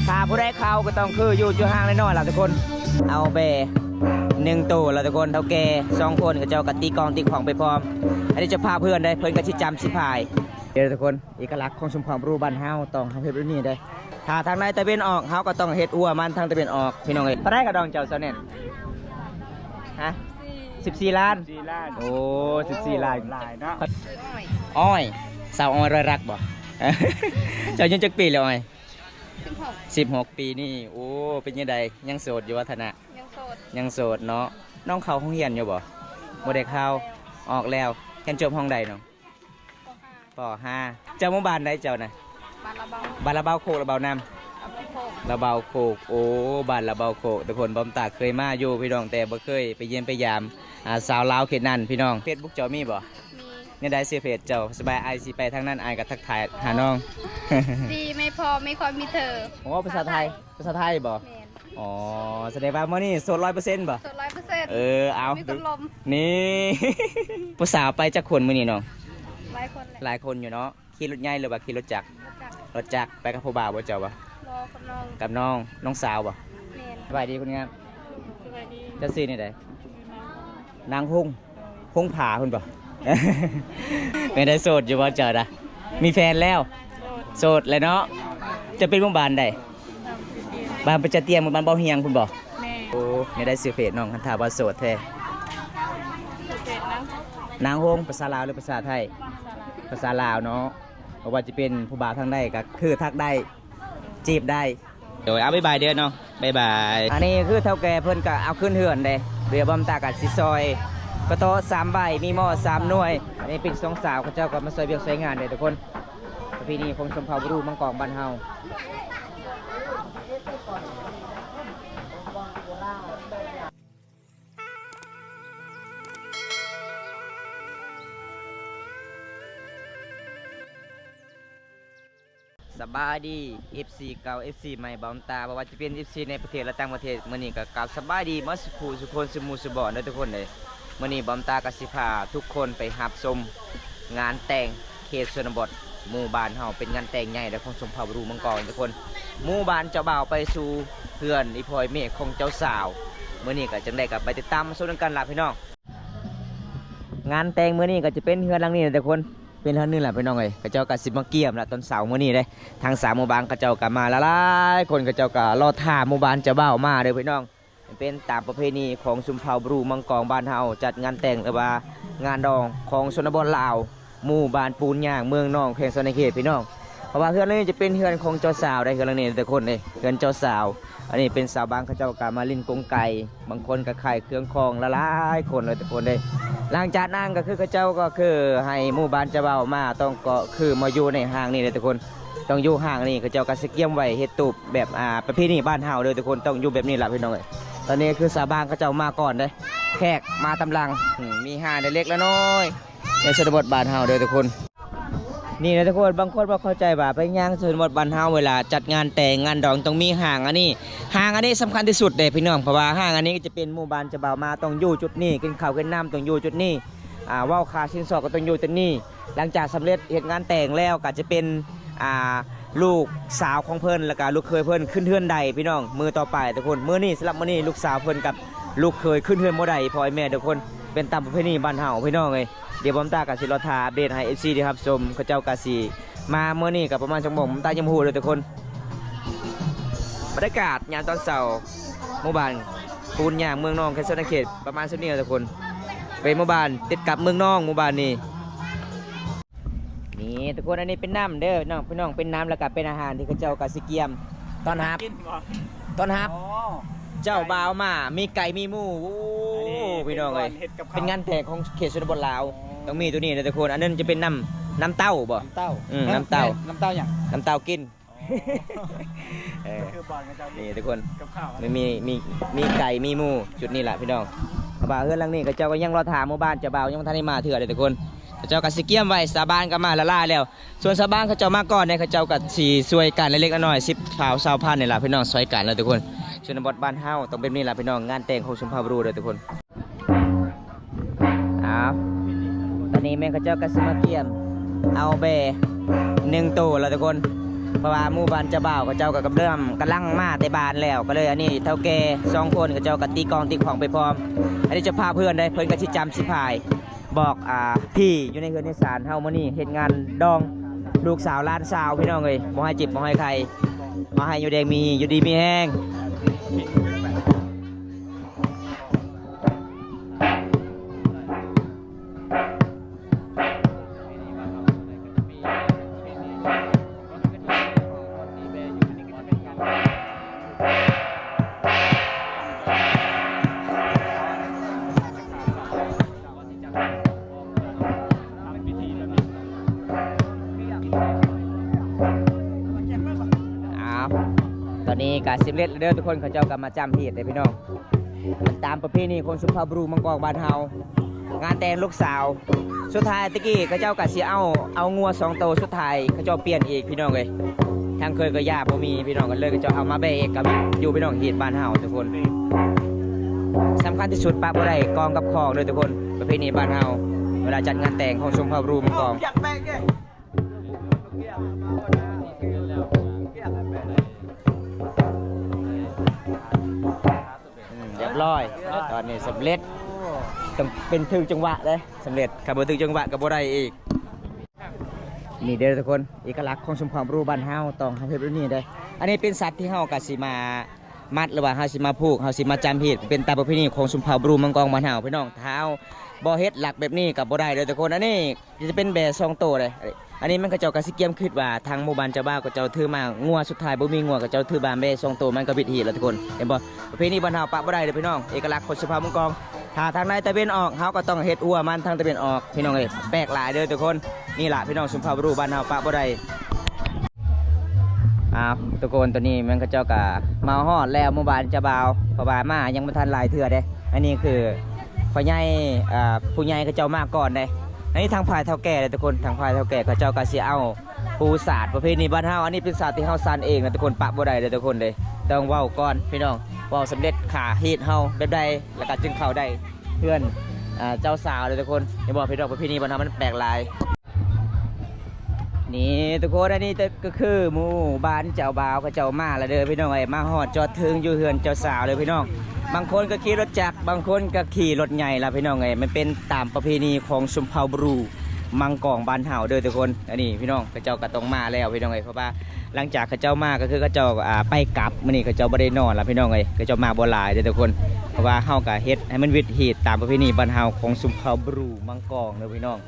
ຖ້າຜູ້ໃດເຂົ້າກໍຕ້ອງຄືຢູ່ ຢູ່ຫ່າງນ້ອຍໆລະທຸກຄົນ. ເອົາແບໜຶ່ງໂຕລະທຸກຄົນ. ເຖົ້າແກ່ສອງຄົນ ເຂົາເຈົ້າກໍຕີກອງຕີຂອງໄປພ້ອມ. ອັນນີ້ເຈົ້າພາບເຮືອນເດ້ ເພິ່ນກໍຊິຈ້ຳຊິພາຍ. ເດີທຸກຄົນ ເອກະລັກຂອງຊຸມເຜົ່າບຣູບ້ານເຮົາ ຕ້ອງເຮັດແບບນີ້ເດ້. ຖ້າທາງໃດຕາເວັນອອກ ເຮົາກໍຕ້ອງເຮັດຮົ້ວມັນທາງຕາເວັນອອກ ພີ່ນ້ອງເອີຍ. ເທົ່າໃດກະດອງເຈົ້າ ສາວແໜ້ນ? ຮະ? ສິບສີ່ລ້ານ. ສິບສີ່ລ້ານ. ໂອ້ ສິບສີ່ລ້ານ. ໂອ້ ຫຼາຍເນາະ. ອ້ອຍ ສາວອ້ອຍ ຮ້ອຍລັກບໍ່? ເຈົ້າອາຍຸຈັກປີແລ້ວອ້ອຍ? ສິບຫົກ. ສິບຫົກປີນີ້. ໂອ້ ເປັນຈັ່ງໃດ ຍັງໂສດຢູ່ບໍ່ທະນະ? ຍັງໂສດ. ຍັງໂສດເນາະ. ນ້ອງເຂົ້າໂຮງຮຽນຢູ່ບໍ່? ບໍ່ໄດ້ເຂົ້າ. ອອກແລ້ວ. ຮຽນຈົບຫ້ອງໃດນ້ອງ? ປໍຫ້າ. ເຈົ້າໝູ່ບ້ານໃດເຈົ້ານະ? ບ້ານລະເບົາ. ບ້ານລະເບົາໂຄກ ລະເບົານ້ຳ? ລະເບົາໂຄກ. ລະເບົາໂຄກ. ໂອ້ ບ້ານລະເບົາໂຄກ ທຸກຄົນ. ບອມຕາເຄີຍມາຢູ່ພີ່ນ້ອງ ແຕ່ບໍ່ເຄີຍໄປຢ້ຽມໄປຢາມ ອ່າ ຊາວລາວເຂດນັ້ນພີ່ນ້ອງ. ເຟສບຸກເຈົ້າມີບໍ່? ມີ. ແນວໃດຊື່ເຟສເຈົ້າ? ສະບາຍ ອ້າຍຊິໄປທາງນັ້ນ ອ້າຍກໍທັກທາຍຫານ້ອງ. ດີ ໄມ່ພໍ ໄມ່ຄ່ອຍມີເທີ. ໂອ້ ພາສາໄທ. ພາສາໄທບໍ່? ແມ່ນ. ອໍ ສະແດງວ່າມື້ນີ້ໂສດຮ້ອຍເປີເຊັນບໍ່? ໂສດຮ້ອຍເປີເຊັນ. ເອີ ເອົາ ມີຄົນລົມ. ນີ້ ຜູ້ສາວໄປຈັກຄົນມື້ນີ້ນ້ອງ? ຫຼາຍຄົນແຫຼະ. ຫຼາຍຄົນຢູ່ເນາະ. ຂີ່ລົດໃຫຍ່ ຫຼືວ່າຂີ່ລົດຈັກ? ລົດຈັກ. ລົດຈັກ. ໄປກັບຜູ້ບ່າວບໍ່ເຈົ້າ? ບໍ່ ກັບນ້ອງ. ກັບນ້ອງ. ນ້ອງສາວບໍ່? ແມ່ນ. ສະບາຍດີຄົນງາມ. ເຈົ້າຊື່ແນວໃດ? ນາງຫົງ. ຫົງຜາພຸ້ນບໍ່? ແມ່ນໄດ້ໂສດຢູ່ບໍ່ເຈົ້ານະ? ມີແຟນແລ້ວ? ໂສດແລ້ວເນາະ. ເຈົ້າເປັນໝູ່ບ້ານໃດ? ບ້ານປະຈະຕຽງ ບ້ານເບົາຮຽງພຸ້ນບໍ່? ແມ່ນ. ໂອ້ ແນວໃດຊື່ເຟສນ້ອງ ຄັນຖ້າວ່າໂສດແທ້? ຊື່ເຟສນາງ ນາງຫົງ. ພາສາລາວ ຫຼື ພາສາໄທ? ພາສາລາວ. ພາສາລາວເນາະ. ບໍ່ວ່າຈະເປັນຜູ້ບ່າວທາງໃດກໍຄືທັກໄດ້ ຈີບໄດ້. ໂດຍ ເອົາ ບາຍບາຍເດີນ້ອງ ບາຍບາຍ. ອັນນີ້ຄືເຖົ້າແກ່ເພິ່ນກໍເອົາຂຶ້ນເຮືອນເດ້. ດຽວບອມຕາກໍຊິຊອຍກະເຕາະສາມໃບ ມີໝໍ້ສາມໜ່ວຍ. ອັນນີ້ເປັນສອງສາວ ເຂົາເຈົ້າກໍມາຊ່ອຍວຽກຊ່ອຍງານເດ້ທຸກຄົນ. ປະເພນີຂອງຊົນເຜົ່າບຣູມັງກອງບ້ານເຮົາ. ສະບາຍດີ ເອັຟຊີເກົ່າ ເອັຟຊີໃໝ່ ເບົາຕາ ບໍ່ວ່າຈະເປັນ ເອັຟຊີ ໃນປະເທດ ແລະ ຕ່າງປະເທດ. ມື້ນີ້ກໍກາບສະບາຍດີໝົດສູ່ຜູ້ສູ່ຄົນ ສູ່ໝູ່ສູ່ບ່ອນເດີທຸກຄົນເດີ. ມື້ນີ້ເບົາຕາກໍຊິພາທຸກຄົນໄປຮັບຊົມງານແຕ່ງເຂດຊົນນະບົດ ໝູ່ບ້ານເຮົາ. ເປັນງານແຕ່ງໃຫຍ່ເດີຂອງຊົນເຜົ່າບຣູມັງກອງທຸກຄົນ. ໝູ່ບ້ານເຈົ້າບ່າວໄປສູ່ເຮືອນອີ່ພໍ່ອີ່ແມ່ຂອງເຈົ້າສາວ. ມື້ນີ້ກໍຈັ່ງໃດກໍໄປຕິດຕາມມາຊົມນຳກັນລະພີ່ນ້ອງ. ງານແຕ່ງມື້ນີ້ກໍຈະເປັນເຮືອນຫຼັງນີ້ແຫຼະທຸກຄົນ. ເປັນເຮືອນນີ້ແຫຼະພີ່ນ້ອງເອີຍ. ເຂົາເຈົ້າກໍຊິມາກຽມລະຕອນເຊົ້າມື້ນີ້ເດ້. ທາງຊາວໝູ່ບ້ານເຂົາເຈົ້າກໍມາຫຼາຍໆຄົນ. ເຂົາເຈົ້າກໍລໍຖ້າໝູ່ບ້ານເຈົ້າບ່າວມາເດີພີ່ນ້ອງ. ເປັນຕາມປະເພນີຂອງຊົນເຜົ່າບຣູມັງກອງບ້ານເຮົາ ຈັດງານແຕ່ງ ຫຼືວ່າງານດອງຂອງຊົນນະບົດລາວ ໝູ່ບ້ານປູນຍາງ ເມືອງນອງ ແຂວງສະຫວັນນະເຂດພີ່ນ້ອງ. ເພາະວ່າເຮືອນຫຼັງນີ້ຈະເປັນເຮືອນຂອງເຈົ້າສາວໃດ. ເຮືອນຫຼັງນີ້ທຸກຄົນເດ້ ເຮືອນເຈົ້າສາວ. ອັນນີ້ເປັນຊາວບ້ານເຂົາເຈົ້າກໍມາຫຼິ້ນກົງໄກ່ ບາງຄົນກໍຂາຍເຄື່ອງຂອງຫຼາຍໆຄົນເລີຍທຸກຄົນເດ້. ຫຼັງຈາກນັ້ນກໍຄືເຂົາເຈົ້າກໍຄືໃຫ້ໝູ່ບ້ານເຈົ້າບ່າວມາ ຕ້ອງກໍຄືມາຢູ່ໃນຫ້າງນີ້ເດ້ທຸກຄົນ. ຕ້ອງຢູ່ຫ້າງນີ້ ເຂົາເຈົ້າກໍຊິກຽມໄວ້ເຮັດຕູບແບບ ອ່າ ປະເພນີບ້ານເຮົາເດີທຸກຄົນ. ຕ້ອງຢູ່ແບບນີ້ລະພີ່ນ້ອງເອີຍ. ຕອນນີ້ຄືຊາວບ້ານເຂົາເຈົ້າມາກ່ອນເດ້. ແຂກມາຕາມຫຼັງ. ອືມ ມີຫ້າງເລັກໆນ້ອຍໆ ໃນຊົນນະບົດບ້ານເຮົາເດີທຸກຄົນ. ນີ້ນະທຸກຄົນ ບາງຄົນບໍ່ເຂົ້າໃຈວ່າເປັນຫຍັງຊົນນະບົດບ້ານເຮົາເວລາຈັດງານແຕ່ງງານດອງຕ້ອງມີຫ້າງອັນນີ້. ຫ້າງອັນນີ້ສຳຄັນທີ່ສຸດເດ້ພີ່ນ້ອງ ເພາະວ່າຫ້າງອັນນີ້ຈະເປັນໝູ່ບ້ານເຈົ້າບ່າວມາຕ້ອງຢູ່ຈຸດນີ້ ກິນເຂົ້າກິນນ້ຳຕ້ອງຢູ່ຈຸດນີ້ ອ່າ ເວົ້າຄ່າສິນສອດກໍຕ້ອງຢູ່ຈຸດນີ້. ຫຼັງຈາກສຳເລັດເຮັດງານແຕ່ງແລ້ວກໍຈະເປັນ ອ່າ ລູກສາວຂອງເພິ່ນ ແລ້ວກໍລູກເຂີຍເພິ່ນຂຶ້ນເຮືອນໃດພີ່ນ້ອງ ມື້ຕໍ່ໄປທຸກຄົນ. ມື້ນີ້ ສຳລັບມື້ນີ້ລູກສາວເພິ່ນກັບລູກເຂີຍຂຶ້ນເຮືອນບໍ່ໄດ້ ພໍ່ແມ່ທຸກຄົນ. ເປັນຕາມປະເພນີບ້ານເຮົາພີ່ນ້ອງເອີຍ. ດຽວບອມຕາກໍຊິລໍຖ້າອັບເດດໃຫ້ ເອັຟຊີ ໄດ້ຮັບຊົມ ເຂົາເຈົ້າກໍຊິມາມື້ນີ້ກໍປະມານຈັກໂມງ ບອມຕາຍັງບໍ່ຮູ້ເດີທຸກຄົນ. ບັນຍາກາດຍາມຕອນເຊົ້າ ໝູ່ບ້ານປູນຍາງ ເມືອງນອງ ແຂວງສະຫວັນນະເຂດ ປະມານສ່ຳນີ້ແຫຼະທຸກຄົນ. ເປັນໝູ່ບ້ານຕິດກັບເມືອງນອງ ໝູ່ບ້ານນີ້. ນີ້ທຸກຄົນ ອັນນີ້ເປັນນ້ຳເດີນ້ອງ ພີ່ນ້ອງ ເປັນນ້ຳ ແລ້ວກໍເປັນອາຫານທີ່ເຂົາເຈົ້າກໍຊິກຽມຕ້ອນຮັບ ກິນບໍ່? ຕ້ອນຮັບ ອໍ ເຈົ້າບ່າວມາ ມີໄກ່ມີໝູ. ໂອ້ ອັນນີ້ ພີ່ນ້ອງເອີຍ ເຮັດກັບເຂົ້າ ເປັນງານແຕ່ງຂອງເຂດຊົນນະບົດລາວ ຕ້ອງມີໂຕນີ້ເດີທຸກຄົນ. ອັນນັ້ນຈະເປັນນ້ຳ ນ້ຳເຕົ້າບໍ່? ນ້ຳເຕົ້າ. ອືມ ເອີ ນ້ຳເຕົ້າ ນ້ຳເຕົ້າຫຍັງ? ນ້ຳເຕົ້າກິນ. ອໍ ເອີ ຄືບ່ອນເຂົາເຈົ້າ ນີ້ທຸກຄົນ ກັບເຂົ້າ ມີ ມີ ມີ ມີໄກ່ມີໝູ ຈຸດນີ້ລະພີ່ນ້ອງ. ເພາະວ່າເຮືອນຫຼັງນີ້ເຂົາເຈົ້າກໍຍັງລໍຖ້າໝູ່ບ້ານເຈົ້າບ່າວຍັງບໍ່ທັນໄດ້ມາເທື່ອເດ້ທຸກຄົນ. ເຂົາເຈົ້າກໍຊິກຽມໄວ້ ຊາວບ້ານກໍມາຫຼາຍໆແລ້ວ. ສ່ວນຊາວບ້ານເຂົາເຈົ້າມາກ່ອນເດ້ ເຂົາເຈົ້າກໍຊິຊ່ວຍກັນເລັກໆນ້ອຍໆ ສິບພັນ ຊາວພັນນີ້ລະພີ່ນ້ອງ ຊ່ວຍກັນລະທຸກຄົນ. ຊົນນະບົດບ້ານເຮົາຕ້ອງແບບນີ້ລະພີ່ນ້ອງ ງານແຕ່ງຂອງຊົນເຜົ່າບຣູເດີທຸກຄົນ. ອ້າວ ຕອນນີ້ແມ່ນເຂົາເຈົ້າກໍຊິມາກຽມເອົາແບໜຶ່ງໂຕລະທຸກຄົນ. ເພ ພາະວ່າໝູ່ບ້ານເຈົ້າບ່າວເຂົາເຈົ້າກໍກຳລັງ ກຳລັງມາແຕ່ບ້ານແລ້ວ ກໍເລີຍອັນນີ້ເຖົ້າແກ່ສອງຄົນເຂົາເຈົ້າກໍຕີກອງຕີຂອງໄປພ້ອມ. ອັນນີ້ເຈົ້າພາບເຮືອນເດ້ ເພິ່ນກໍຊິຈຳຊິພາຍ ບອກ ອ່າ ທີ່ຢູ່ໃນເຮືອນໃນຊານເຮົາມື້ນີ້ເຮັດງານດອງລູກສາວຫຼານສາວ ພີ່ນ້ອງເອີຍ ບໍ່ໃຫ້ເຈັບບໍ່ໃຫ້ໄຂ້ ຂໍໃຫ້ຢູ່ແດງມີ ຢູ່ດີມີແຮງ. ອ້າວ ຕອນນີ້ກໍສຳເລັດແລ້ວເດີທຸກຄົນ ເຂົາເຈົ້າກໍມາຈຳຮີດເດ້ພີ່ນ້ອງ. ມັນຕາມປະເພນີຂອງຊົນເຜົ່າບຣູມັງກອງບ້ານເຮົາ ງານແຕ່ງລູກສາວ ສຸດທ້າຍຕະກີ້ເຂົາເຈົ້າກໍຊິເອົາ ເອົາງົວສອງໂຕ ສຸດທ້າຍເຂົາເຈົ້າປ່ຽນອີກພີ່ນ້ອງເອີຍ. ທາງເຄີຍກໍຢ່າບໍ່ມີພີ່ນ້ອງ ກໍເລີຍເຂົາເຈົ້າເອົາມາແບກເອກກັບຢູ່ພີ່ນ້ອງ ຮີດບ້ານເຮົາທຸກຄົນ. ສຳຄັນທີ່ສຸດປະບໍ່ໄດ້ກອງກັບຂອງເດີທຸກຄົນ ປະເພນີບ້ານເຮົາ ເວລາຈັດງານແຕ່ງຂອງຊົນເຜົ່າບຣູມັງກອງ. ອືມ ຮຽບຮ້ອຍ ຕອນນີ້ສຳເລັດ ຕ້ອງເປັນຖືກຈັງຫວະເດ້ ສຳເລັດ ຄັນບໍ່ຖືກຈັງຫວະກໍບໍ່ໄດ້ອີກ. ນີ້ເດີທຸກຄົນ ເອກະລັກຂອງຊົນເຜົ່າບຣູບ້ານເຮົາ ຕ້ອງເຮັດແບບນີ້ເດ້. ອັນນີ້ເປັນສັດທີ່ເຮົາກະຊິມາມັດ ຫຼືວ່າເຮົາຊິມາຜູກ ເຮົາຊິມາຈຳຮີດ ເປັນຕາມປະເພນີຂອງຊົນເຜົ່າບຣູມັງກອງບ້ານເຮົາພີ່ນ້ອງ. ຖ້າເຮົາບໍ່ເຮັດຫຼັກແບບນີ້ກໍບໍ່ໄດ້ເດີທຸກຄົນ. ອັນນີ້ ຈະເປັນແບສອງໂຕເດ້. ອັນນີ້ມັນເຂົາເຈົ້າກໍຊິກຽມຄິດວ່າທາງໝູ່ບ້ານເຈົ້າບ່າວເຂົາເຈົ້າຖືມາງົວ ສຸດທ້າຍບໍ່ມີງົວ ເຂົາເຈົ້າຖືບາແບສອງໂຕ ມັນກໍບິດຮີດແລ້ວທຸກຄົນ ເຫັນບໍ່? ປະເພນີບ້ານເຮົາປະບໍ່ໄດ້ເດີພີ່ນ້ອງ ເອກະລັກຂອງຊົນເຜົ່າມັງກອງ. ຖ້າທາງໃດຕາເວັນອອກ ເຮົາກໍຕ້ອງເຮັດອົວມັນທາງຕາເວັນອອກ ພີ່ນ້ອງເອີຍ ແປກຫຼາຍເດີທຸກຄົນ. ນີ້ລະພີ່ນ້ອງ ຊົນເຜົ່າບຣູບ້ານເຮົາປະບໍ່ໄດ້. ອ້າວ ທຸກຄົນ ຕອນນີ້ແມ່ນເຂົາເຈົ້າກໍມາຮອດແລ້ວ ໝູ່ບ້ານເຈົ້າບ່າວ ເພາະວ່າມາຍັງບໍ່ທັນຫຼາຍເທື່ອເດ້. ອັນນີ້ຄື ພໍ່ໃຫຍ່ ເອີ ຜູ້ໃຫຍ່ເຂົາເຈົ້າມາກ່ອນເດ້. ອັນນີ້ທາງຝ່າຍເຖົ້າແກ່ເດ້ທຸກຄົນ ທາງຝ່າຍເຖົ້າແກ່ເຂົາເຈົ້າກໍຊິເອົາປູສາດປະເພນີບ້ານເຮົາ. ອັນນີ້ເປັນສາດທີ່ເຮົາສັນເອງນະທຸກຄົນ ປະບໍ່ໄດ້ເດ້ທຸກຄົນເດ້. ຕ້ອງເວົ້າກ່ອນພີ່ນ້ອງ ເວົ້າສຳເລັດຂາຮີດເຮົາແບບໃດ ແລ້ວກໍຈຶ່ງເຂົ້າໄດ້ເຮືອນ ເຈົ້າສາວເດ້ທຸກຄົນ. ເຫັນບໍ່ພີ່ນ້ອງ ປະເພນີບ້ານເຮົາມັນແປກຫຼາຍ. ນີ້ທຸກຄົນ ອັນນີ້ກໍຄືໝູ່ບ້ານເຈົ້າບ່າວເຂົາເຈົ້າມາແລ້ວເດີພີ່ນ້ອງເອີຍ ມາຮອດຈອດເຖິງຢູ່ເຮືອນເຈົ້າສາວເລີຍພີ່ນ້ອງ. ບາງຄົນກໍຂີ່ລົດຈັກ ບາງຄົນກໍຂີ່ລົດໃຫຍ່ລະພີ່ນ້ອງເອີຍ ມັນເປັນຕາມປະເພນີຂອງຊົນເຜົ່າບຣູມັງກອງບ້ານເຮົາເດີທຸກຄົນ. ອັນນີ້ພີ່ນ້ອງ ເຂົາເຈົ້າກໍຕ້ອງມາແລ້ວພີ່ນ້ອງເອີຍ ເພາະວ່າຫຼັງຈາກເຂົາເຈົ້າມາກໍຄືເຂົາເຈົ້າ ອ່າ ໄປກັບ ມື້ນີ້ເຂົາເຈົ້າບໍ່ໄດ້ນອນລະພີ່ນ້ອງເອີຍ ເຂົາເຈົ້າມາບໍ່ຫຼາຍເດີທຸກຄົນ ເພາະວ່າເຮົາກໍເຮັດໃຫ້ມັນວິດຮີດຕາມປະເພນີບ້ານເຮົາຂອງຊົນເຜົ່າບຣູມັງກອງເດີພີ່ນ້ອງ.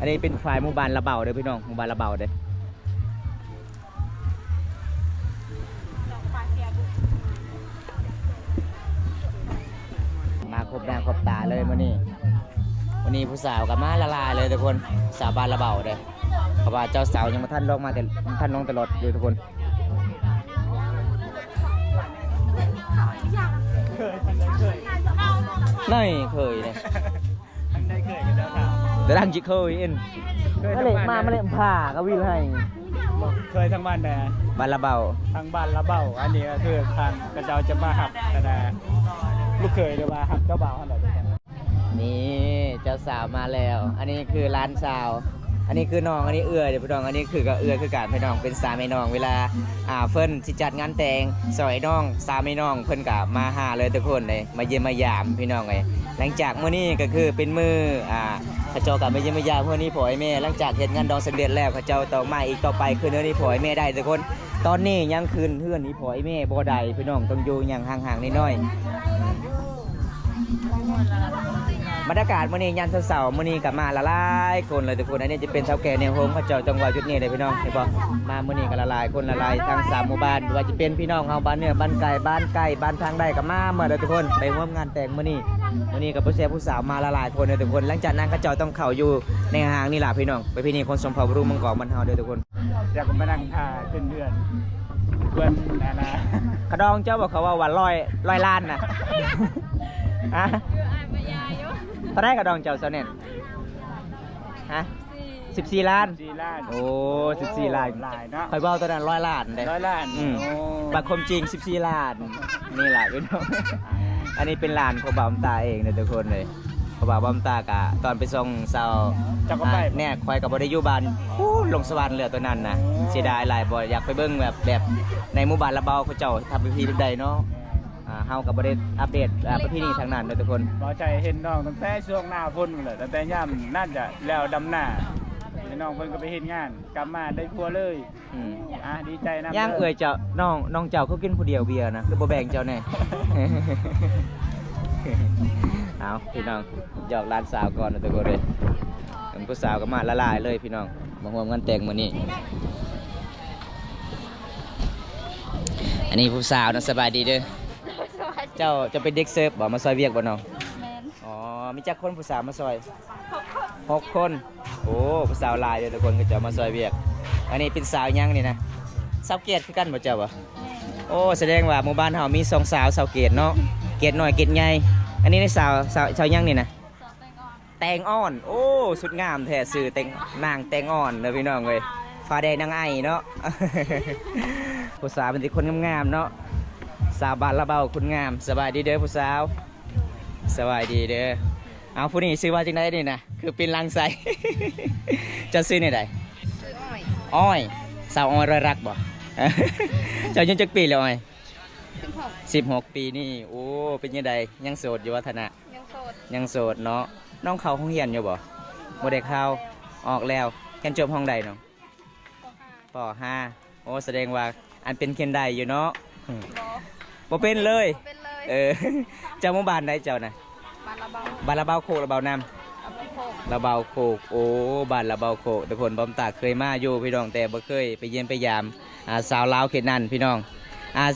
ອັນນີ້ເປັນຝ່າຍໝູ່ບ້ານລະເບົາເດີພີ່ນ້ອງ ໝູ່ບ້ານລະເບົາເດີ. ມາຄົບໜ້າຄົບຕາເລີຍມື້ນີ້ ມື້ນີ້ຜູ້ສາວກໍມາຫຼາຍໆເລີຍທຸກຄົນ ສາວບ້ານລະເບົາເດ້ ເພາະວ່າເຈົ້າສາວຍັງບໍ່ທັນລົງມາແຕ່ ບໍ່ທັນລົງແຕ່ລົດຢູ່ທຸກຄົນ. ໄດ້ເຄີຍເດ້. ໄດ້ເຄີຍກັນແລ້ວ ແຕ່ດັງຈິເຄີຍເອັນ ເຄີຍທາງບ້ານ ມາເລັມຜ່າກະວິນໃຫ້ ເຄີຍທາງບ້ານໃດ? ບ້ານລະເບົາ ທາງບ້ານລະເບົາ. ອັນນີ້ກໍຄືທາງເຂົາເຈົ້າຈະມາຮັບ ອັນນ່າ ລູກເຂີຍ ຫຼືວ່າຮັບເຈົ້າບ່າວຫັ້ນແຫຼະ. ນີ້ເຈົ້າສາວມາແລ້ວ ອັນນີ້ຄືຫຼານສາວ ອັນນີ້ຄືນ້ອງ ອັນນີ້ເອື້ອຍເດີພີ່ນ້ອງ. ອັນນີ້ຄືກໍເອື້ອຍຄືກັນພີ່ນ້ອງ ເປັນສາມແມ່ນ້ອງ ເວລາ ອ່າ ເພິ່ນຊິຈັດງານແຕ່ງຊ່ອຍນ້ອງ ສາມແມ່ນ້ອງເພິ່ນກໍມາຫາເລີຍທຸກຄົນເດ້ ມາຢ້ຽມມາຢາມພີ່ນ້ອງເອີຍ. ຫຼັງຈາກມື້ນີ້ກໍຄືເປັນມື້ ອ່າ ເຂົາເຈົ້າກໍມາຢ້ຽມມາຢາມເຮືອນອີ່ພໍ່ອີ່ແມ່ ຫຼັງຈາກເຮັດງານດອງສຳເລັດແລ້ວ ເຂົາເຈົ້າຕ້ອງມາອີກຕໍ່ໄປຄືເຮືອນອີ່ພໍ່ອີ່ແມ່ໄດ້ທຸກຄົນ. ຕອນນີ້ຍັງຂຶ້ນເຮືອນອີ່ພໍ່ອີ່ແມ່ບໍ່ໄດ້ພີ່ນ້ອງ ຕ້ອງຢູ່ຢ່າງຫ່າງໆນ້ອຍໆ. ບັນຍາກາດມື້ນີ້ຍາມເຊົ້າໆ ມື້ນີ້ກໍມາຫຼາຍໆຄົນເລີຍທຸກຄົນ. ອັນນີ້ຈະເປັນເຖົ້າແກ່ແນວໂຮງ ເຂົາເຈົ້າຕ້ອງເວົ້າຈຸດນີ້ເລີຍພີ່ນ້ອງ ເຫັນບໍ່? ມາມື້ນີ້ກໍຫຼາຍໆຄົນຫຼາຍໆ ທັງສາມໝູ່ບ້ານ ບໍ່ວ່າຈະເປັນພີ່ນ້ອງເຮົາບ້ານເໜືອ ບ້ານໃກ້ ບ້ານໃກ້ ບ້ານທາງໃດກໍມາໝົດເລີຍທຸກຄົນ ໄປຮ່ວມງານແຕ່ງມື້ນີ້. ມື້ນີ້ກໍຜູ້ແຊບຜູ້ສາວມາຫຼາຍໆຄົນເລີຍທຸກຄົນ. ຫຼັງຈາກນັ້ນເຂົາເຈົ້າຕ້ອງເຂົ້າຢູ່ໃນຫ້າງນີ້ລະພີ່ນ້ອງ ປະເພນີຂອງຊົນເຜົ່າບຣູມັງກອງບ້ານເຮົາເດີທຸກຄົນ. ຢາກມານັ່ງຖ້າຂຶ້ນເຮືອນ ເຮືອນອັນນ່າ ຂະດອງເຈົ້າບໍ່ ເຂົາເວົ້າວ່າຮ້ອຍ ຮ້ອຍລ້ານນະ. ຮະ? ເທົ່າໃດຂະດອງເຈົ້າ ຊາວແໜ້ນ? ຮະ? ສິບສີ່ລ້ານ ສິບສີ່ລ້ານ. ໂອ້ ສິບສີ່ລ້ານ ຫຼາຍເນາະ. ຂ້ອຍເວົ້າຕອນນັ້ນຮ້ອຍລ້ານເດ້ ຮ້ອຍລ້ານ. ອືມ ໂອ້ ບັດຄວາມຈິງສິບສີ່ລ້ານ. ນີ້ລະພີ່ນ້ອງ ອັນນີ້ເປັນຫຼານຂອງບ່າວຕາເອງເດີທຸກຄົນເລີຍ. ເພາະວ່າບ່າວຕາກະຕອນໄປສົ່ງສາວ ເຈົ້າກໍໄປ ອ່າ ບໍ່? ແນ່ ຂ້ອຍກໍບໍ່ໄດ້ຢູ່ບ້ານ ໂອ້ ລົງສະຫວັນເລີຍຕອນນັ້ນນະ. ໂອ້ ເສຍດາຍຫຼາຍ ບໍ່ຢາກໄປເບິ່ງແບບ ແບບໃນໝູ່ບ້ານລະເບົາ ເຂົາເຈົ້າທຳພິທີແບບໃດເນາະ. ອ່າ ເຮົາກໍບໍ່ໄດ້ອັບເດດ ອ່າ ປະເພນີທາງນັ້ນເດີທຸກຄົນ. ບໍ່ໃຊ່ເຫັນນ້ອງຕັ້ງແຕ່ຊ່ວງໜ້າຝົນພຸ້ນແຫຼະ ຕັ້ງແຕ່ຍາມນັ້ນຈະແລ້ວດຳນາ ແລ້ວນ້ອງເພິ່ນກໍໄປເຮັດງານ ກັບມາໄດ້ຜົວເລີຍ. ອືມ ອ່າ ດີໃຈນຳ. ຍັງເອື້ອຍເຈົ້າ ນ້ອງ ນ້ອງເຈົ້າຄືກິນຜູ້ດຽວເບຍນະ ຄືບໍ່ແບ່ງເຈົ້າແດ່? ເອົາ ພີ່ນ້ອງ ຢອກຫຼານສາວກ່ອນນະທຸກຄົນເອີຍ. ເບິ່ງຜູ້ສາວກໍມາຫຼາຍໆເລີຍພີ່ນ້ອງ ມາຮ່ວມງານແຕ່ງມື້ນີ້. ອັນນີ້ຜູ້ສາວນະ ສະບາຍດີເດີ. ສະບາຍດີ. ເຈົ້າ ເຈົ້າເປັນເດັກເສີບບໍ່? ມາຊ່ອຍວຽກບໍ່ນ້ອງ? ແມ່ນ. ອໍ ມີຈັກຄົນຜູ້ສາວມາຊ່ອຍ? ຫົກຄົນ. ຫົກຄົນ. ໂອ້ ຜູ້ສາວຫຼາຍເດີທຸກຄົນ ເຂົາເຈົ້າມາຊ່ອຍວຽກ. ອັນນີ້ເປັນສາວຫຍັງນີ້ນະ? ສາວເກດຄືກັນບໍ່ເຈົ້າບໍ່? ແມ່ນ. ໂອ້ ສະແດງວ່າໝູ່ບ້ານເຮົາມີສອງສາວ ສາວເກດເນາະ ເກດນ້ອຍເກດໃຫຍ່. ອັນນີ້ໃນສາວ ສາວ ສາວຫຍັງນີ້ນະ? ສາວແຕງອ່ອນ. ແຕງອ່ອນ. ໂອ້ ສຸດງາມແທ້ ຊື່ແຕງ ນາງແຕງອ່ອນເດີພີ່ນ້ອງເອີຍ. ຟ້າແດງນາງໄອເນາະ. ຜູ້ສາວເປັນແຕ່ຄົນງາມໆເນາະ. ສາວບ້ານລະເບົາຄົນງາມ. ສະບາຍດີເດີຜູ້ສາວ. ສະບາຍດີເດີ. ເອົາ ຜູ້ນີ້ຊື່ວ່າຈັ່ງໃດນີ້ນະ? ຄືປິ່ນຫຼັງໃສ່. ເຈົ້າຊື່ແນວໃດ? ຊື່ອ້ອຍ. ອ້ອຍ. ສາວອ້ອຍຮ້ອຍລັກບໍ່? ເຈົ້າອາຍຸຈັກປີແລ້ວອ້ອຍ? ສິບຫົກ. ສິບຫົກປີນີ້ ໂອ້ ເປັນຈັ່ງໃດ ຍັງໂສດຢູ່ບໍ່ທະນະ? ຍັງໂສດ. ຍັງໂສດເນາະ. ນ້ອງເຂົ້າໂຮງຮຽນຢູ່ບໍ່? ບໍ່ໄດ້ເຂົ້າ. ອອກແລ້ວ. ຮຽນຈົບຫ້ອງໃດນ້ອງ? ປໍຫ້າ. ປໍຫ້າ. ໂອ້ ສະແດງວ່າອັນເປັນເຄນໄດຢູ່ເນາະ. ບໍ່. ບໍ່ເປັນເລີຍ? ບໍ່ເປັນເລີຍ. ເອີ ເຈົ້າໝູ່ບ້ານໃດເຈົ້ານະ? ບ້ານລະເບົາ. ບ້ານລະເບົາໂຄກ ລະເບົານ້ຳ? ລະເບົາໂຄກ. ລະເບົາໂຄກ. ໂອ້ ບ້ານລະເບົາໂຄກ ທຸກຄົນ ບ່າວຕາເຄີຍມາຢູ່ພີ່ນ້ອງ ແຕ່ບໍ່ເຄີຍໄປຢ້ຽມໄປຢາມ ອ່າ ສາວລາວເຂດນັ້ນພີ່ນ້ອງ. ອ່າ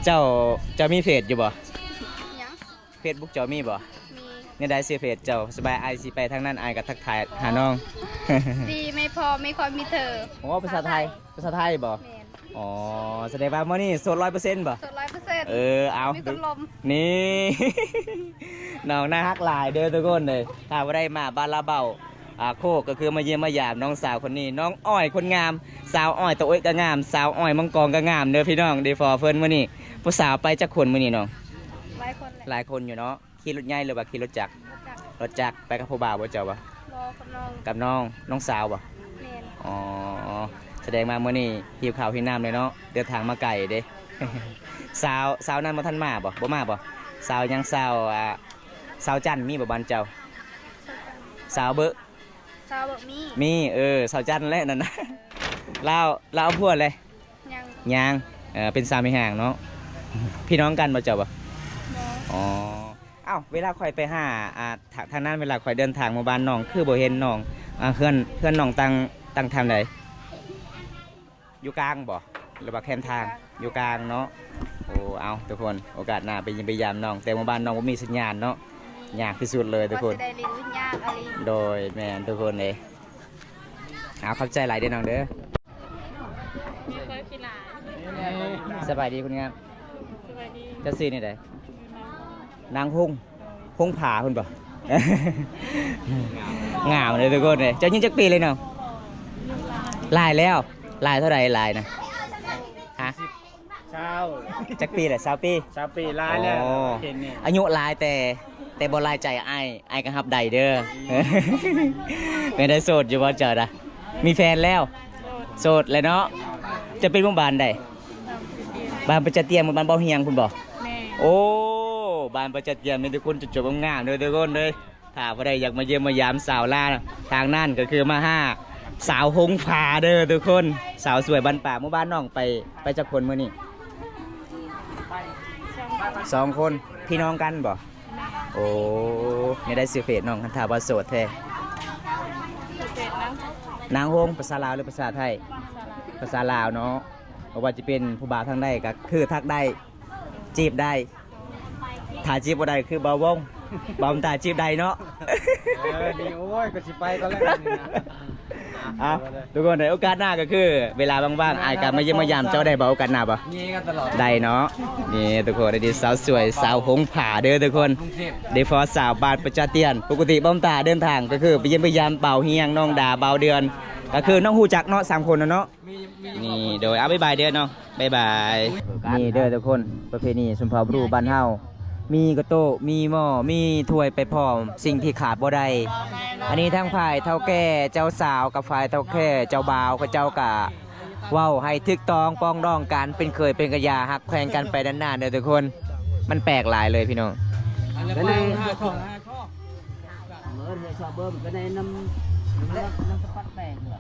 ເຈົ້າ ເຈົ້າມີເຟສຢູ່ບໍ່? ຫຍັງ? ເຟສບຸກເຈົ້າມີບໍ່? ມີ. ແນວໃດຊື່ເຟສເຈົ້າ? ສະບາຍ ອ້າຍຊິໄປທາງນັ້ນ ອ້າຍກໍທັກທາຍຫານ້ອງ. ດີ ໄມ່ພໍ ມີຄວາມມີເທີ. ໂອ້ ພາສາໄທ. ພາສາໄທບໍ່? ແມ່ນ. ອໍ ສະແດງວ່າມື້ນີ້ໂສດຮ້ອຍເປີເຊັນບໍ່? ໂສດຮ້ອຍເປີເຊັນ. ເອີ ເອົາ ມີຄົນລົມ. ນີ້ ນ້ອງໜ້າຮັກຫຼາຍເດີທຸກຄົນເດີ. ຖ້າບໍ່ໄດ້ມາບ້ານລາວເບົາ ອ່າ ໂຄກ ກໍຄືມາຢ້ຽມມາຢາມນ້ອງສາວຄົນນີ້ ນ້ອງອ້ອຍຄົນງາມ ສາວອ້ອຍຕາໂອ້ຍກໍງາມ ສາວອ້ອຍມັງກອງກໍງາມເດີພີ່ນ້ອງ. ໄດ້ພໍ້ເພິ່ນມື້ນີ້. ຜູ້ສາວໄປຈັກຄົນມື້ນີ້ນ້ອງ? ຫຼາຍຄົນແຫຼະ. ຫຼາຍຄົນຢູ່ເນາະ. ຂີ່ລົດໃຫຍ່ ຫຼືວ່າຂີ່ລົດຈັກ? ລົດຈັກ. ລົດຈັກ. ໄປກັບຜູ້ບ່າວບໍ່ເຈົ້າບໍ່? ບໍ່ ກັບນ້ອງ. ກັບນ້ອງ. ນ້ອງສາວບໍ່? ແມ່ນ. ອໍ ສະແດງວ່າມື້ນີ້ຫິວເຂົ້າຫິວນ້ຳເລີຍເນາະ ເດີນທາງມາໄກເດ້. ສາວ ສາວນັ້ນບໍ່ທັນມາບໍ່? ບໍ່ມາບໍ່? ສາວຫຍັງ? ສາວ ອ່າ ສາວຈັນມີບໍ່ບ້ານເຈົ້າ? ສາວເບີ ສາວເບີມີ. ມີ. ເອີ ສາວຈັນແຫຼະນັ້ນນະ. ລາວ ລາວເອົາຜົວແລ້ວ? ຍັງ. ຍັງ. ເອີ ເປັນສາມີຫາງເນາະ. ພີ່ນ້ອງກັນບໍ່ເຈົ້າບໍ່? ບໍ່. ອໍ ເອົ້າ ເວລາຂ້ອຍໄປຫາ ອ່າ ທາງ ທາງນັ້ນ ເວລາຂ້ອຍເດີນທາງມາບ້ານນ້ອງ ຄືບໍ່ເຫັນນ້ອງ. ອ່າ ເຮືອນ ເຮືອນນ້ອງຕັ້ງ ຕັ້ງທາງໃດ? ຢູ່ກາງບໍ່ ຫຼືວ່າແຄມທາງ? ຢູ່ກາງເນາະ. ໂອ້ ເອົາ ທຸກຄົນ ໂອກາດໜ້າໄປຢ້ຽມໄປຢາມນ້ອງ ແຕ່ມາບ້ານນ້ອງບໍ່ມີສັນຍານເນາະ. ຍາກທີ່ສຸດເລີຍທຸກຄົນ. ວ່າຊິໄດ້ຫຼິ້ນ ຍາກອີ່ຫຼີ. ໂດຍ ແມ່ນທຸກຄົນເດ້. ເອົາ ຂອບໃຈຫຼາຍເດີນ້ອງເດີ. ມີຄົນຂີ້ຫຼາຍ. ສະບາຍດີຄົນງາມ. ສະບາຍດີ. ເຈົ້າຊື່ແນວໃດ? ນາງຫົງ ຫົງຜາພຸ້ນບໍ່? ງາມເດີທຸກຄົນເດ້. ເຈົ້າອາຍຸຈັກປີແລ້ວນ້ອງ? ຫຼາຍແລ້ວ. ຫຼາຍເທົ່າໃດ? ຫຼາຍນະ? ຮະ? ຊາວ. ຈັກປີແຫຼະ? ຊາວປີ. ຊາວປີ. ຫຼາຍແລ້ວ. ອໍ ເຫັນນີ້ ອາຍຸຫຼາຍແຕ່ ແຕ່ບໍ່ຫຼາຍໃຈອ້າຍ. ອ້າຍກໍຮັບໄດ້ເດີ. ແມ່ນໄດ້ໂສດຢູ່ບໍ່ເຈົ້ານະ? ມີແຟນແລ້ວ. ໂສດແລ້ວເນາະ. ເຈົ້າເປັນໝູ່ບ້ານໃດ? ບ້ານປະຈະຕຽມ. ບ້ານປະຈະຕຽມ ບ້ານເບົາຮຽງພຸ້ນບໍ່? ແມ່ນ. ໂອ້ ບ້ານປະຈະຕຽມມີແຕ່ຄົນຈົບໆງາມໆເດີທຸກຄົນເດີ. ຖ້າຜູ້ໃດຢາກມາຢ້ຽມມາຢາມສາວລາວທາງນັ້ນ ກໍຄືມາຫາສາວຫົງຜາເດີທຸກຄົນ. ສາວສວຍບ້ານປ່າ. ໝູ່ບ້ານນ້ອງໄປ ໄປຈັກຄົນມື້ນີ້? ສອງຄົນ. ພີ່ນ້ອງກັນບໍ່? ໂອ້ ແນວໃດຊື່ເຟສນ້ອງ ຄັນຖ້າວ່າໂສດແທ້? ຊື່ເຟສນາງ ນາງຫົງ. ພາສາລາວ ຫຼື ພາສາໄທ? ພາສາລາວ. ພາສາລາວເນາະ. ບໍ່ວ່າຈະເປັນຜູ້ບ່າວທາງໃດກໍຄືທັກໄດ້ ຈີບໄດ້. ຖ້າຈີບບໍ່ໄດ້ຄືເບົາວົງ ເບົາຕາຈີບໄດ້ເນາະ. ເອີ ນີ້ ໂອ້ຍ ກໍຊິໄປກ່ອນແລ້ວນີ້ນະ. ເອົາ ທຸກຄົນເດີ ໂອກາດໜ້າກໍຄືເວລາວ່າງໆ ອ້າຍກໍມາຢ້ຽມມາຢາມເຈົ້າໄດ້ບໍ່? ໂອກາດໜ້າບໍ່? ຍິນດີກັນຕະຫຼອດ. ໄດ້ເນາະ. ນີ້ທຸກຄົນ ອັນນີ້ສາວສວຍ ສາວຫົງຜາເດີທຸກຄົນ. ໄດ້ພໍ້ສາວບ້ານປະຈະຕຽນ. ປົກກະຕິເບົາຕາເດີນທາງກໍຄືໄປຢ້ຽມໄປຢາມເບົາຮຽງ ນ້ອງດາ ເບົາເດືອນ ກໍຄືນ້ອງຮູ້ຈັກເນາະ ສາມຄົນນະເນາະ. ນີ້ ໂດຍ ເອົາ ບາຍບາຍເດີນ້ອງ ບາຍບາຍ. ນີ້ເດີທຸກຄົນ ປະເພນີຊົນເຜົ່າບຣູບ້ານເຮົາ ມີກະໂຕະ ມີໝໍ້ ມີຖ້ວຍໄປພ້ອມ. ສິ່ງທີ່ຂາດບໍ່ໄດ້ ອັນນີ້ທັງຝ່າຍເຖົ້າແກ່ເຈົ້າສາວກັບຝ່າຍເຖົ້າແກ່ເຈົ້າບ່າວ ເຂົາເຈົ້າກະເວົ້າໃຫ້ຖືກຕ້ອງ ປອງດອງກັນ ເປັນເຂີຍເປັນກັນຢ່າ ຮັກແພງກັນໄປນານໆເດີທຸກຄົນ. ມັນແປກຫຼາຍເລີຍພີ່ນ້ອງ. ເອີ ເຮືອຊອບເບິ່ງກໍໄດ້ນຳ ນຳສະປັດແປງເຫຼືອ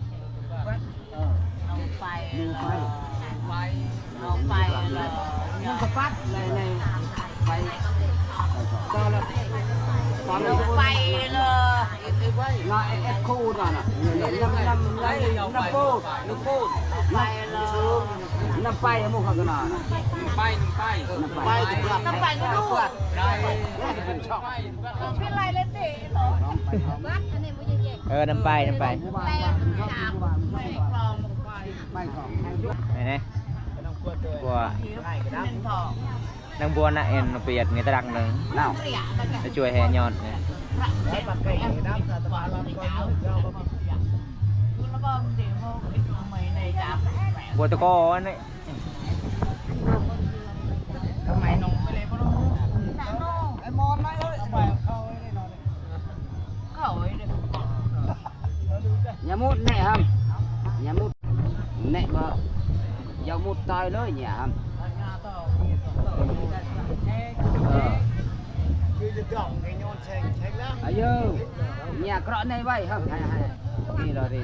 ເອີ ໜຶ່ງໄປ ໜຶ່ງໄປ ໜຶ່ງໄປ ໜຶ່ງສະປັດ ໄດ້ ໄດ້ໄປ ຕໍ່ລະ ຕໍ່ລະ ໜຶ່ງໄປເລີຍ ນະ ເອັດ ເອັດ ຄູນນະ ນຳ ນຳ ນຳ ນຳໂປດ ນຳໂປດ ໄປເລີຍ ນຳໄປ ໝູ່ເຂົາກໍນະ ໄປ ໄປ ນຳໄປ ນຳໄປ ນຳໄປ ເອີ ນຳໄປ ນຳໄປ ແມ່ນແນ່ ບົວ ນາງບົວນະ ເອັນ ປຽດ ມີຕະລັກໜຶ່ງ ໄປຊ່ວຍແຫ່ຍອດ ບົວຕະກອນນີ້. ຢ່າມຸດແນ່ຫຳ ຢ່າມຸດແນ່ ບໍ່ຢ່າມຸດຕາຍເລີຍເນີ້ຍຫຳ ເອີ ອາຍຸ ເນີ້ຍເກາະໃນໄວ້ຫຳ ໃຫ້ ໃຫ້ ນີ້ລະເດ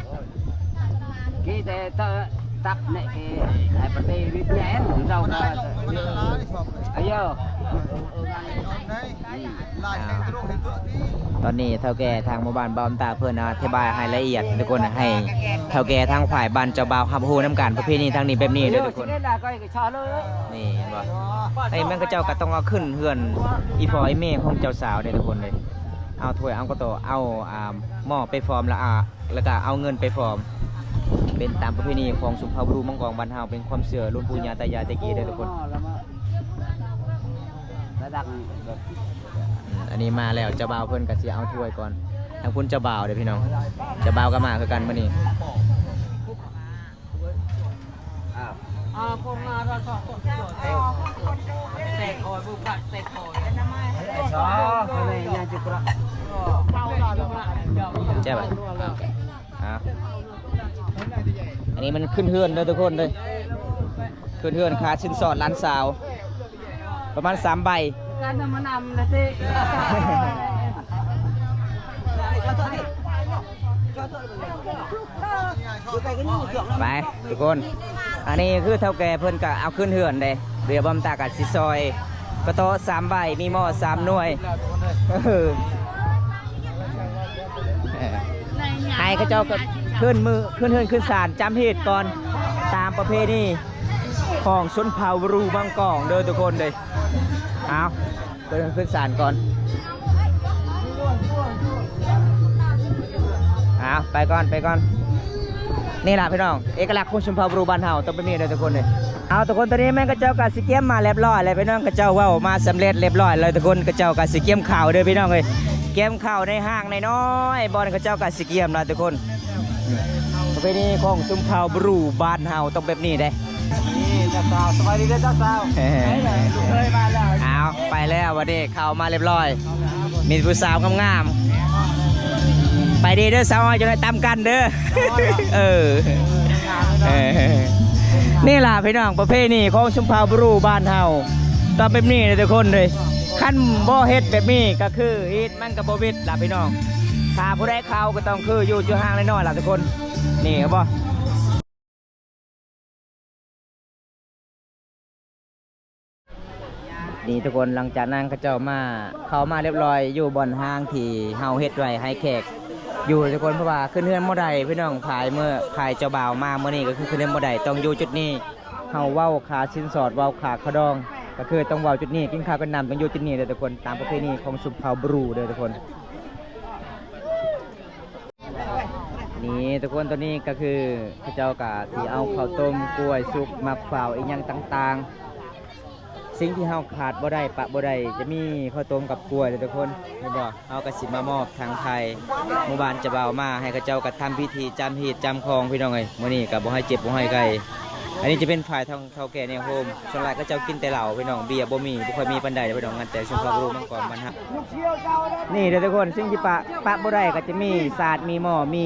ກີແຕ່ຕະ ຕັບແນ່ເກ ໃຫ້ປະເທດວິດແຍນ ເຈົ້າກໍ ອາຍຸ ຕອນນີ້ເຖົ້າແກ່ທາງໝູ່ບ້ານບ້ານຕາເພິ່ນອະທິບາຍໃຫ້ລະອຽດທຸກຄົນ ໃຫ້ເຖົ້າແກ່ທາງຝ່າຍບ້ານເຈົ້າບ່າວຮັບຮູ້ນຳກັນ ປະເພນີທາງນີ້ແບບນີ້ເດີທຸກຄົນ. ນີ້ເຫັນບໍ່ ໄອ້ແມ່ນເຂົາເຈົ້າກໍຕ້ອງເອົາຂຶ້ນເຮືອນອີ່ພໍ່ອີ່ແມ່ຂອງເຈົ້າສາວເດ້ທຸກຄົນເດ້ ເອົາຖ້ວຍເອົາກະໂຕະ ເອົາ ອ່າ ໝໍ້ໄປພ້ອມ ແລ້ວ ອ່າ ແລ້ວກໍເອົາເງິນໄປພ້ອມ ເປັນຕາມປະເພນີຂອງຊົນເຜົ່າບຣູມັງກອງບ້ານເຮົາ ເປັນຄວາມເຊື່ອລຸນປູ່ຍ່າຕາຍາຍແຕ່ກີ້ເດີທຸກຄົນ. ອືມ ອັນນີ້ມາແລ້ວ ເຈົ້າບ່າວເພິ່ນກໍຊິເອົາຖ້ວຍກ່ອນ ທາງພຸ້ນເຈົ້າບ່າວເດີພີ່ນ້ອງ ເຈົ້າບ່າວກໍມາຄືກັນມື້ນີ້. ແຊບ ອ່າ ອັນນີ້ມັນຂຶ້ນເຮືອນເດີທຸກຄົນເດີ ຂຶ້ນເຮືອນຄ່າສິນສອດຫຼານສາວ ປະມານສາມໃບ ໄປທຸກຄົນ ອັນນີ້ຄືເຖົ້າແກ່ເພິ່ນກະເອົາຂຶ້ນເຮືອນເດ້ ດຽວບອມຕາກະຊິຊອຍ ກະໂຕະສາມໃບ ມີໝໍ້ສາມໜ່ວຍ ເອີ ໃຫ້ເຂົາເຈົ້າກໍຂຶ້ນມື ຂຶ້ນເຮືອນຂຶ້ນສານຈຳຮີດກ່ອນ ຕາມປະເພນີຂອງຊົນເຜົ່າບຣູມັງກອງເດີທຸກຄົນເດີ. ເອົາ ຂຶ້ນ ຂຶ້ນສານກ່ອນ ເອົາ ໄປກ່ອນ ໄປກ່ອນ. ນີ້ລະພີ່ນ້ອງ ເອກະລັກຂອງຊົນເຜົ່າບຣູບ້ານເຮົາຕ້ອງເປັນແບບນີ້ເດີທຸກຄົນເດີ. ເອົາ ທຸກຄົນ ຕອນນີ້ແມ່ນເຂົາເຈົ້າກະຊິກຽມມາລຽບລ້ອຍແລ້ວພີ່ນ້ອງ ເຂົາເຈົ້າເວົ້າມາສຳເລັດລຽບລ້ອຍແລ້ວທຸກຄົນ ເຂົາເຈົ້າກະຊິກຽມເຂົ້າເດີພີ່ນ້ອງເອີຍ ກຽມເຂົ້າໃນຫ້າງນ້ອຍໆ ບ່ອນເຂົາເຈົ້າກະຊິກຽມລະທຸກຄົນ. ອືມ ປະເພນີຂອງຊົນເຜົ່າບຣູບ້ານເຮົາຕ້ອງແບບນີ້ເດ້. ນີ້ເຈົ້າສາວ ສະບາຍດີເດີເຈົ້າສາວ ເອີ ລູກເຂີຍມາແລ້ວ ເອົາ ໄປແລ້ວບັດນີ້ ເຂົ້າມາລຽບລ້ອຍ ມີຜູ້ສາວງາມໆ ໄປດີເດີສາວອ້ອຍ ຈັ່ງໃດຕຳກັນເດີ. ເອີ ເອີ ນີ້ລະພີ່ນ້ອງ ປະເພນີຂອງຊົນເຜົ່າບຣູບ້ານເຮົາ ຕ້ອງແບບນີ້ເດີທຸກຄົນເດີ. ຄັນບໍ່ເຮັດແບບນີ້ກໍຄືເຮັດມັນກໍບໍ່ເປັນລະພີ່ນ້ອງ ຖ້າຜູ້ໃດເຂົ້າກໍຕ້ອງຄືຢູ່ຈຸຫ່າງນ້ອຍໆລະທຸກຄົນ. ນີ້ເຫັນບໍ່? ນີ້ທຸກຄົນ ຫຼັງຈາກນັ້ນເຂົາເຈົ້າມາ ເຂົ້າມາລຽບລ້ອຍຢູ່ບ່ອນຫ້າງທີ່ເຮົາເຮັດໄວ້ໃຫ້ແຂກຢູ່ທຸກຄົນ ເພາະວ່າຂຶ້ນເຮືອນບໍ່ໄດ້ພີ່ນ້ອງ ຝ່າຍເມື່ອ ຝ່າຍເຈົ້າບ່າວມາມື້ນີ້ກໍຄືຂຶ້ນເຮືອນບໍ່ໄດ້ ຕ້ອງຢູ່ຈຸດນີ້. ເຮົາເວົ້າຄ່າສິນສອດ ເວົ້າຄ່າເຂົ້າດອງ ກໍຄືຕ້ອງເວົ້າຈຸດນີ້ ກິນເຂົ້າກິນນ້ຳຕ້ອງຢູ່ຈຸດນີ້ເດີທຸກຄົນ ຕາມປະເພນີຂອງຊົນເຜົ່າບຣູເດີທຸກຄົນ. ນີ້ທຸກຄົນ ຕອນນີ້ກໍຄືເຂົາເຈົ້າກໍຊິເອົາເຂົ້າຕົ້ມ ກ້ວຍສຸກ ໝາກເຝົ້າ ອີ່ຫຍັງຕ່າງໆ. ສິ່ງທີ່ເຮົາຂາດບໍ່ໄດ້ປະບໍ່ໄດ້ ຈະມີເຂົ້າຕົ້ມກັບກ້ວຍເດີທຸກຄົນ ເຫັນບໍ່? ເຮົາກໍຊິມາມອບທາງໄທ ໝູ່ບ້ານຈະເບົາມາ ໃຫ້ເຂົາເຈົ້າກໍທຳພິທີຈຳຮີດຈຳຄອງ ພີ່ນ້ອງເອີຍ. ມື້ນີ້ກໍບໍ່ໃຫ້ເຈັບບໍ່ໃຫ້ໄຂ້ ອັນນີ້ຈະເປັນຝ່າຍທາງເຖົ້າແກ່ແນວໂຮມ ສ່ວນຫຼາຍເຂົາເຈົ້າກິນແຕ່ເຫຼົ້າພີ່ນ້ອງ ເບຍບໍ່ມີ ບໍ່ຄ່ອຍມີປານໃດພີ່ນ້ອງ ງານແຕ່ງຊົມເຜົ່າບຣູມັງກອນບ້ານເຮົາ. ນີ້ເດີທຸກຄົນ ສິ່ງທີ່ປະ ປະບໍ່ໄດ້ກໍຈະມີສາດ ມີໝໍ້ ມີ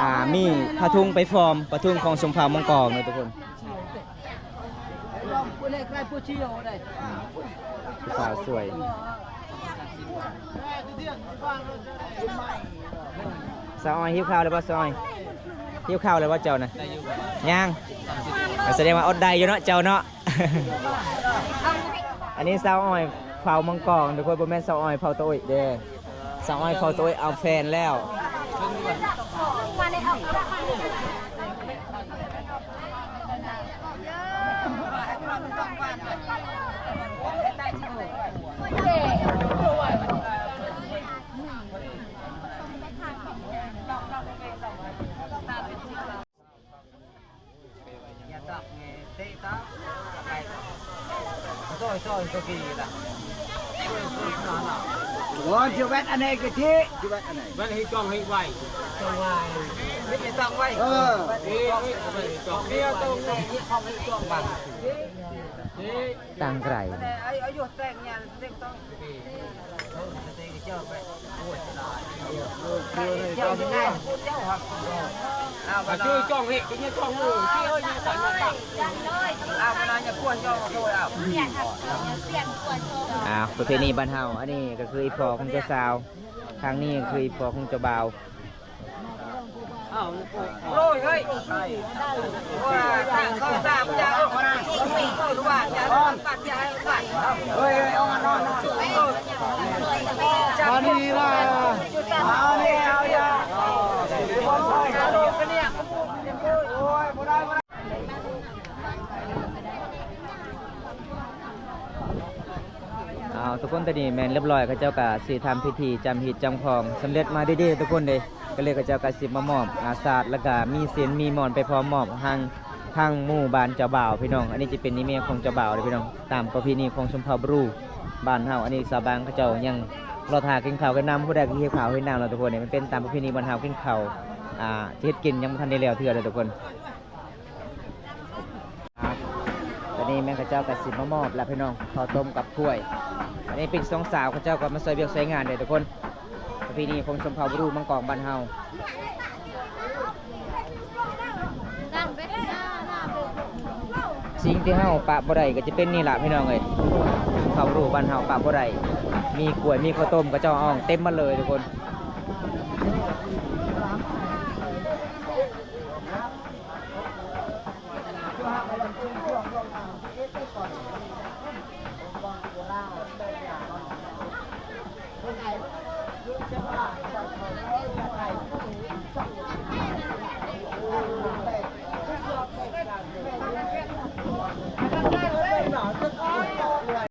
ອ່າ ມີຜ້າຖົງໄປຟອມ ຜ້າຖົງຂອງຊົມເຜົ່າມັງກອນເດີທຸກຄົນ. ຜູ້ສາວສວຍ. ສາວອ້ອຍຫິວເຂົ້າແລ້ວບໍ່? ສາວອ້ອຍຫິວເຂົ້າແລ້ວບໍ່ເຈົ້ານະ? ຍັງ. ສະແດງວ່າອົດໄດ້ຢູ່ເນາະເຈົ້າເນາະ. ອັນນີ້ສາວອ້ອຍເຝົ້າມັງກອນທຸກຄົນ ບໍ່ແມ່ນສາວອ້ອຍເຝົ້າໂຕະເອີຍເດ້. ສາວອ້ອຍເຝົ້າໂຕະເອີຍເອົາແຟນແລ້ວ. ໂອ້ຍ ຈະແວັດອັນໃດກະທິ ຈະແວັດອັນໃດ ແວ່ນໃຫ້ຕ້ອງໃຫ້ໄວ ຕ້ອງໄວ ເຮັດໃຫ້ຕ້ອງໄວ ເອີ ເອີ ເຮັດໃຫ້ຕ້ອງໄວ ເອີ ເຮັດໃຫ້ຕ້ອງໄວ ເອີ ເຮັດໃຫ້ຕ້ອງໄວ ເອີ ຕັ້ງໄກ ອ່າ ປະເພນີບ້ານເຮົາ ອັນນີ້ກໍຄືອີ່ພໍ່ຂອງເຈົ້າສາວ ທາງນີ້ຄືອີ່ພໍ່ຂອງເຈົ້າບ່າວ. ເອົາ ທຸກຄົນ ຕອນນີ້ແມ່ນລຽບລ້ອຍ ເຂົາເຈົ້າກະຊິທຳພິທີຈຳຮີດຈຳຄອງສຳເລັດມາດີໆ ທຸກຄົນເດ້. ກໍເລີຍເຂົາເຈົ້າກະຊິມາມອບ ອາ ສາດ ແລ້ວກະມີສິນມີໝອນໄປພ້ອມມອບທາງ ທາງໝູ່ບ້ານເຈົ້າບ່າວພີ່ນ້ອງ. ອັນນີ້ຈະເປັນອີ່ແມ່ຂອງເຈົ້າບ່າວເດ້ພີ່ນ້ອງ. ຕາມປະເພນີຂອງຊົມເຜົ່າບຣູບ້ານເຮົາ ອັນນີ້ຊາວບ້ານເຂົາເຈົ້າຍັງລໍຖ້າກິນເຂົ້າກິນນ້ຳ ຜູ້ໃດກໍຫິວເຂົ້າຫິວນ້ຳແລ້ວທຸກຄົນ. ນີ້ມັນເປັນຕາມປະເພນີບ້ານເຮົາ ກິນເຂົ້າ ອ່າ ຊິເຮັດກິນຍັງບໍ່ທັນໄດ້ແລ້ວເທື່ອເດີທຸກຄົນ. ອ່າ ຕອນນີ້ແມ່ນເຂົາເຈົ້າກໍຊິມາມອບແລ້ວພີ່ນ້ອງ ເຂົ້າຕົ້ມກັບກ້ວຍ. ອັນນີ້ເປັນສອງສາວ ເຂົາເຈົ້າກໍມາຊ່ອຍວຽກຊ່ອຍງານເດ້ທຸກຄົນ. ປະເພນີຂອງຊົມເຜົ່າບຣູມັງກອນບ້ານເຮົາ. ສິ່ງທີ່ເຮົາປະບໍ່ໄດ້ກໍຈະເປັນນີ້ລະພີ່ນ້ອງເອີຍ ເຜົ່າບຣູບ້ານເຮົາປະບໍ່ໄດ້ ມີກ້ວຍ ມີເຂົ້າຕົ້ມ ເຂົາເຈົ້າເອົາເຕັມໝົດເລີຍທຸກຄົນ.